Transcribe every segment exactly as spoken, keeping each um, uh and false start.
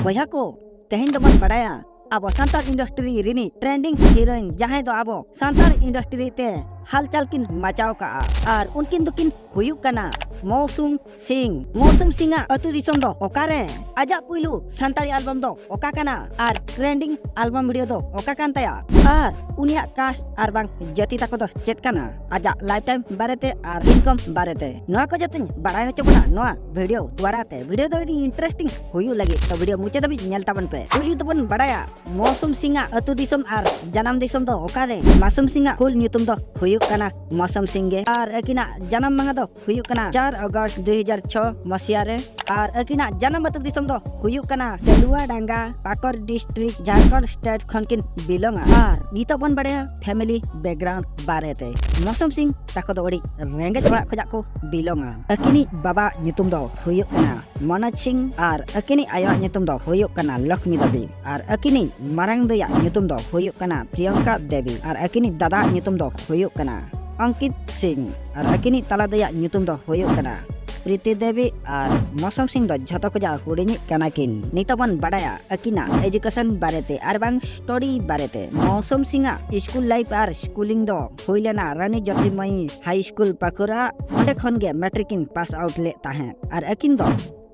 ᱵᱚᱭᱦᱟ ᱠᱚ, ᱛᱮᱦᱮᱧ ᱫᱚᱵᱚᱱ ᱵᱟᱲᱟᱭᱟ ᱟᱵᱚ ᱥᱟᱱᱛᱟᱲ ᱤᱱᱰᱟᱥᱴᱨᱤ ᱨᱤᱱᱤᱡ ᱴᱨᱮᱱᱰᱤᱝ ᱦᱤᱨᱳᱭᱤᱱ, ᱡᱟᱦᱟᱸᱭ ᱫᱚ ᱟᱵᱚ ᱥᱟᱱᱛᱟᱲ ᱤᱱᱰᱟᱥᱴᱨᱤ ᱛᱮ ᱦᱟᱞᱪᱟᱞ ᱠᱤᱱ ᱢᱟᱪᱟᱣ ᱠᱟᱜᱼᱟ, ᱟᱨ ᱩᱱᱠᱤᱱ ᱫᱚᱠᱤᱱ ᱦᱩᱭᱩᱜ ᱠᱟᱱᱟ ᱢᱳᱣᱥᱩᱢ ᱥᱤᱝ᱾ ᱢᱳᱣᱥᱩᱢ ᱥᱤᱝ ᱟᱜ ᱟᱹᱛᱩ ᱫᱤᱥᱚᱢ ᱫᱚ ᱚᱠᱟᱨᱮ? ᱟᱡᱟᱜ ᱯᱩᱭᱞᱩ ᱥᱟᱱᱛᱟᱲᱤ ᱟᱞᱵᱟᱢ ᱫᱚ ᱚᱠᱟ ᱠᱟᱱᱟ? ᱟᱨ ᱴᱨᱮᱱᱰᱤᱝ ᱟᱞᱵᱟᱢ ᱵᱷᱤᱰᱤᱭᱳ ᱫᱚ ᱚᱠᱟ ᱠᱟᱱ ᱛᱟᱭᱟ? ᱟᱨ ᱩᱱᱤᱭᱟᱜ ᱠᱟᱥᱴ ᱟᱨ ᱵᱟᱝ ᱡᱟᱹᱛᱤ ᱛᱟᱠᱚ ᱫᱚ ᱪᱮᱫ ᱠᱟᱱᱟ? ᱟᱡᱟᱜ ᱞᱟᱭᱤᱯᱷ ᱴᱟᱭᱤᱢ ᱵᱟᱨᱮᱛᱮ ᱟᱨ ᱤᱱᱠᱟᱢ ᱵᱟᱨᱮᱛᱮ, ᱱᱚᱣᱟ ᱠᱚ ᱡᱚᱛᱚᱧ ᱵᱟᱲᱟᱭ ᱦᱚᱪᱚ ᱵᱚᱱᱟ ᱱᱚᱣᱟ ᱵᱷᱤᱰᱤᱭᱳ ᱫᱩᱣᱟᱨᱟ ᱛᱮ᱾ ᱵᱷᱤᱰᱤᱭᱳ ᱫᱚ ᱟᱹᱰᱤ ᱤᱱᱴᱟᱨᱮᱥᱴᱤᱝ ᱦᱩᱭᱩᱜ ᱞᱟᱹᱜᱤᱫ, ᱛᱚ ᱵᱷᱤᱰᱤᱭᱳ ᱢᱩᱪᱟᱹᱫ ᱫᱷᱟᱹᱵᱤᱡ ᱧᱮᱞ ᱛᱟᱵᱚᱱ ᱯᱮ᱾ ᱯᱩᱭᱞᱩ ᱫᱚᱵᱚᱱ ᱵᱟᱲᱟᱭᱟ ᱢᱳᱣᱥᱩᱢ ᱥᱤᱝ ᱟᱜ ᱟᱹᱛᱩ ᱫᱤᱥᱚᱢ ᱟᱨ ᱡᱟᱱᱟᱢ ᱫᱤᱥᱚᱢ ᱫᱚ ᱚᱠᱟᱨᱮ? ᱢᱳᱣᱥᱩᱢ ᱥᱤᱝ ᱟᱜ ᱯᱷᱩᱞ ᱧᱩᱛᱩᱢ ᱫᱚ ᱦᱩᱭᱩᱜ ᱠᱟᱱᱟ ᱢᱳᱣᱥᱩᱢ ᱥᱤᱝ ᱜᱮ, ᱟᱨ ᱟᱹᱠᱤᱱᱟᱜ ᱡᱟᱱᱟᱢ ᱢᱟᱦᱟ ᱫᱚ ᱦᱩᱭᱩᱜ ᱠᱟᱱᱟ ᱪᱟᱨ ᱟᱜᱚᱥᱴ ᱫᱩ ᱦᱟᱡᱟᱨ ᱪᱷᱚ ᱢᱟᱥᱤᱭᱟ ᱨᱮ, ᱟᱨ ᱟᱹᱠᱤᱱᱟᱜ ᱡᱟᱱᱟᱢ ᱟᱹᱛᱩ ᱫᱤᱥᱚᱢ ᱫᱚ ᱦᱩᱭᱩᱜ ᱠᱟᱱᱟ ᱛᱮᱞᱩᱣᱟ ᱰᱟᱝᱜᱟ, ᱯᱟᱠᱚᱨ ᱰᱤᱥᱴᱨᱤᱠᱴ, ᱡᱷᱟᱲᱠᱷᱚᱸᱰ ᱥᱴᱮᱴ ᱠᱷᱚᱱ ᱠᱤᱱ ᱵᱤᱞᱚᱝᱟ᱾ ᱟᱨ ᱱᱤᱛᱚᱜ ᱵᱚᱱ ᱵᱟᱲᱟᱭᱟ ᱯᱷᱮᱢᱮᱞᱤ ᱵᱮᱠᱜᱨᱟᱣᱩᱱᱰ ᱵᱟᱨᱮᱛᱮ᱾ ᱢᱳᱣᱥᱩᱢ ᱥᱤᱝ ᱛᱟᱠᱚ ᱫᱚ ᱟᱹᱰᱤ ᱨᱮᱸᱜᱮᱡ ᱚᱲᱟᱜ ᱠᱷᱚᱱᱟᱜ ᱠᱚ ᱵᱤᱞᱚᱝᱟ᱾ ᱟᱹᱠᱤᱱᱤᱡ ᱵᱟᱵᱟ ᱧᱩᱛᱩᱢ ᱫᱚ ᱦᱩᱭᱩᱜ ᱠᱟᱱᱟ ᱢᱚᱱᱳᱡᱽ ᱥᱤᱝ ᱟᱨ ᱟᱹᱠᱤᱱᱤᱡ ᱟᱭᱳᱣᱟᱜ ᱧᱩᱛᱩᱢ ᱫᱚ ᱦᱩᱭᱩᱜ ᱠᱟᱱᱟ ᱞᱚᱠᱷᱢᱤ ᱫᱮᱵᱤ, ᱟᱨ ᱟᱹᱠᱤᱱᱤᱡ ᱢᱟᱨᱟᱝ ᱫᱟᱹᱭᱟᱜ ᱧᱩᱛᱩᱢ ᱫᱚ ᱦᱩᱭᱩᱜ ᱠᱟᱱᱟ ᱯᱨᱤᱭᱚᱝᱠᱟ ᱫᱮᱵᱤ, ᱟᱨ ᱟᱹᱠᱤᱱᱤᱡ ᱫᱟᱫᱟᱣᱟᱜ ᱧᱩᱛᱩᱢ ᱫᱚ ᱦᱩᱭᱩᱜ ᱠᱟᱱᱟ ᱚᱝᱠᱤᱛ ᱥᱤᱝ, ᱟᱨ ᱟᱹᱠᱤᱱᱤᱡ ᱛᱟᱞᱟ ᱫᱟᱹᱭᱟᱜ ᱧᱩᱛᱩᱢ ᱫᱚ ᱦᱩᱭᱩᱜ ᱠᱟᱱᱟ ᱯᱨᱤᱛᱤ ᱫᱮᱵᱤ᱾ ᱟᱨ ᱢᱳᱣᱥᱩᱢ ᱥᱤᱝ ᱫᱚ ᱡᱷᱚᱛᱚ ᱠᱷᱚᱡᱟᱜ ᱦᱩᱰᱤᱧᱤᱡ ᱠᱟᱱᱟ ᱠᱤᱱ᱾ ᱱᱤᱛᱚᱜ ᱵᱚᱱ ᱵᱟᱲᱟᱭᱟ ᱟᱹᱠᱤᱱᱟᱜ ᱮᱡᱩᱠᱮᱥᱚᱱ ᱵᱟᱨᱮᱛᱮ ᱟᱨ ᱵᱟᱝ ᱥᱴᱚᱰᱤ ᱵᱟᱨᱮᱛᱮ᱾ ᱢᱳᱣᱥᱩᱢ ᱥᱤᱝ ᱟᱜ ᱥᱠᱩᱞ ᱞᱟᱭᱤᱯᱷ ᱟᱨ ᱥᱠᱩᱞᱤᱝ ᱫᱚ ᱦᱩᱭ ᱞᱮᱱᱟ ᱨᱟᱱᱤ ᱡᱳᱛᱤᱨᱢᱚᱭᱤ ᱦᱟᱭ ᱥᱠᱩᱞ ᱯᱟᱠᱩᱨᱟ, ᱚᱸᱰᱮ ᱠᱷᱚᱱ ᱜᱮ ᱢᱮᱴᱨᱤᱠ ᱠᱤᱱ ᱯᱟᱥ ᱟᱣᱩᱴ ᱞᱮᱫ ᱛᱟᱦᱮᱸᱫ᱾ ᱟᱨ ᱟᱹᱠᱤᱱ ᱫᱚ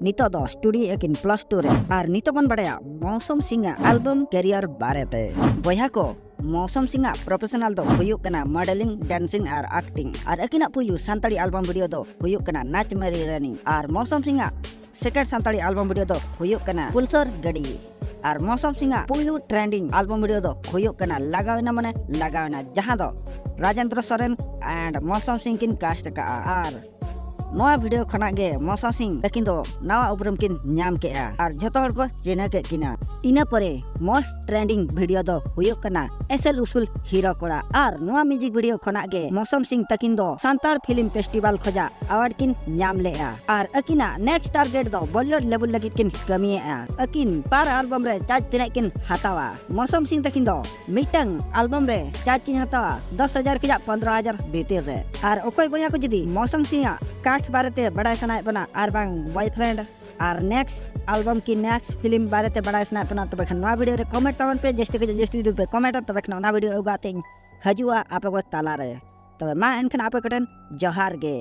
ᱱᱤᱛᱚᱜ ᱫᱚ ᱥᱴᱩᱰᱤᱭᱮᱫ ᱟᱹᱠᱤᱱ ᱯᱞᱟᱥ ᱴᱩ ᱨᱮ᱾ ᱟᱨ ᱱᱤᱛᱚᱜ ᱵᱚᱱ ᱵᱟᱲᱟᱭᱟ ᱢᱳᱣᱥᱩᱢ ᱥᱤᱝ ᱟᱜ ᱟᱞᱵᱟᱢ ᱠᱮᱨᱤᱭᱟᱨ ᱵᱟᱨᱮᱛᱮ᱾ ᱵᱚᱭᱦᱟ ᱠᱚ, ᱢᱳᱣᱥᱩᱢ ᱥᱤᱝ ᱟᱜ ᱯᱨᱚᱯᱷᱮᱥᱚᱱᱟᱞ ᱫᱚ ᱦᱩᱭᱩᱜ ᱠᱟᱱᱟ ᱢᱚᱰᱮᱞᱤᱝ, ᱰᱮᱱᱥᱤᱝ ᱟᱨ ᱟᱠᱴᱤᱝ᱾ ᱟᱨ ᱟᱹᱠᱤᱱᱟᱜ ᱯᱩᱭᱞᱩ ᱥᱟᱱᱛᱟᱲᱤ ᱟᱞᱵᱟᱢ ᱵᱷᱤᱰᱤᱭᱳ ᱫᱚ ᱦᱩᱭᱩᱜ ᱠᱟᱱᱟ ᱱᱟᱪ ᱢᱟᱨᱤ ᱨᱟᱱᱤ᱾ ᱟᱨ ᱢᱳᱣᱥᱩᱢ ᱥᱤᱝ ᱟᱜ ᱥᱮᱠᱮᱱᱰ ᱥᱟᱱᱛᱟᱲᱤ ᱟᱞᱵᱟᱢ ᱵᱷᱤᱰᱤᱭᱳ ᱫᱚ ᱦᱩᱭᱩᱜ ᱠᱟᱱᱟ ᱯᱩᱞᱥᱟᱨ ᱜᱟᱹᱰᱤ᱾ ᱟᱨ ᱢᱳᱣᱥᱩᱢ ᱥᱤᱝ ᱟᱜ ᱯᱩᱭᱞᱩ ᱴᱨᱮᱱᱰᱤᱝ ᱟᱞᱵᱟᱢ ᱵᱷᱤᱰᱤᱭᱳ ᱫᱚ ᱦᱩᱭᱩᱜ ᱠᱟᱱᱟ ᱞᱟᱜᱟᱣᱮᱱᱟ ᱢᱟᱱᱮ ᱞᱟᱜᱟᱣᱮᱱᱟ, ᱡᱟᱦᱟᱸ ᱫᱚ ᱨᱟᱡᱮᱱᱫᱨᱚ ᱥᱚᱨᱮᱱ and ᱢᱳᱣᱥᱩᱢ ᱥᱤᱝ ᱠᱤᱱ ᱠᱟᱥᱴ ᱟᱠᱟᱫᱼᱟ᱾ ᱟᱨ ᱱᱚᱣᱟ ᱵᱷᱤᱰᱤᱭᱳ ᱠᱷᱚᱱᱟᱜ ᱜᱮ ᱢᱳᱣᱥᱩᱢ ᱥᱤᱝ ᱛᱟᱹᱠᱤᱱ ᱫᱚ ᱱᱟᱣᱟ ᱩᱯᱨᱩᱢ ᱠᱤᱱ ᱧᱟᱢ ᱠᱮᱫᱼᱟ ᱟᱨ ᱡᱷᱚᱛᱚ ᱦᱚᱲ ᱠᱚ ᱪᱤᱱᱦᱟᱹ ᱠᱮᱫ ᱠᱤᱱᱟ᱾ ᱤᱱᱟᱹ ᱯᱚᱨᱮ ᱢᱳᱥᱴ ᱴᱨᱮᱱᱰᱤᱝ ᱵᱷᱤᱰᱤᱭᱳ ᱫᱚ ᱦᱩᱭᱩᱜ ᱠᱟᱱᱟ ᱮᱥᱮᱞ ᱩᱥᱩᱞ ᱦᱤᱨᱳ ᱠᱚᱲᱟ᱾ ᱟᱨ ᱱᱚᱣᱟ ᱢᱤᱣᱡᱤᱠ ᱵᱷᱤᱰᱤᱭᱳ ᱠᱷᱚᱱᱟᱜ ᱜᱮ ᱢᱳᱣᱥᱩᱢ ᱥᱤᱝ ᱛᱟᱹᱠᱤᱱ ᱫᱚ ᱥᱟᱱᱛᱟᱲ ᱯᱷᱤᱞᱢ ᱯᱷᱮᱥᱴᱤᱵᱷᱟᱞ ᱠᱷᱚᱱᱟᱜ ᱟᱣᱟᱨᱰ ᱠᱤᱱ ᱧᱟᱢ ᱞᱮᱫᱼᱟ᱾ ᱟᱨ ᱟᱹᱠᱤᱱᱟᱜ ᱱᱮᱠᱥᱴ ᱴᱟᱨᱜᱮᱴ ᱫᱚ ᱵᱚᱞᱤᱣᱩᱰ ᱞᱮᱵᱮᱞ ᱞᱟᱹᱜᱤᱫ ᱠᱤᱱ ᱠᱟᱹᱢᱤᱭᱮᱫᱼᱟ᱾ ᱟᱹᱠᱤᱱ ᱯᱟᱨ ᱟᱞᱵᱚᱢ ᱨᱮ ᱪᱟᱨᱡᱽ ᱛᱤᱱᱟᱹᱜ ᱠᱤᱱ ᱦᱟᱛᱟᱣᱟ? ᱢᱳᱣᱥᱩᱢ ᱥᱤᱝ ᱛᱟᱹᱠᱤᱱ ᱫᱚ ᱢᱤᱫᱴᱟᱝ ᱟᱞᱵᱚᱢ ᱨᱮ ᱪᱟᱨᱡᱽ ᱠᱤᱱ ᱦᱟᱛᱟᱣᱟ ᱫᱚᱥ ᱦᱟᱡᱟᱨ ᱠᱷᱚᱱᱟᱜ ᱯᱚᱱᱫᱽᱨᱚ ᱦᱟᱡᱟᱨ ᱵᱷᱤᱛᱤᱨ ᱨᱮ᱾ ᱟᱨ ᱚᱠᱚᱭ ᱵᱚᱭᱦᱟ ᱠᱚ ᱡᱩᱫᱤ ᱢᱳᱣᱥᱩᱢ ᱥᱤᱝ ᱟᱜ ᱠᱟᱥᱴ ᱵᱟᱨᱮᱛᱮ ᱵᱟᱲᱟᱭ ᱥᱟᱱᱟᱭᱮᱫ ᱵᱚᱱᱟ ᱟᱨ ᱵᱟᱝ ᱵᱚᱭᱯᱷᱨᱮᱱᱰ ᱟᱨ ᱱᱮᱠᱥᱴ album ᱠᱤ next film ᱵᱟᱨᱮᱛᱮ ᱵᱟᱲᱟᱭ ᱥᱟᱱᱟᱭᱮᱫ ᱵᱚᱱᱟ, ᱛᱚᱵᱮ ᱠᱷᱟᱱ ᱱᱚᱣᱟ video ᱨᱮ comment ᱛᱟᱵᱚᱱ ᱯᱮ᱾ ᱡᱟᱹᱥᱛᱤ ᱠᱷᱚᱱ ᱡᱟᱹᱥᱛᱤ ᱡᱩᱫᱤ ᱯᱮ comment ᱟ, ᱛᱚᱵᱮ ᱠᱷᱟᱱ ᱚᱱᱟ video ᱟᱹᱜᱩ ᱠᱟᱛᱮ ᱤᱧ ᱦᱤᱡᱩᱜᱼᱟ ᱟᱯᱮ ᱠᱚ ᱛᱟᱞᱟᱨᱮ᱾ ᱛᱚᱵᱮ ᱢᱟ ᱮᱱᱠᱷᱟᱱ ᱟᱯᱮ ᱠᱚᱴᱷᱮᱱ ᱡᱚᱦᱟᱨ ᱜᱮ᱾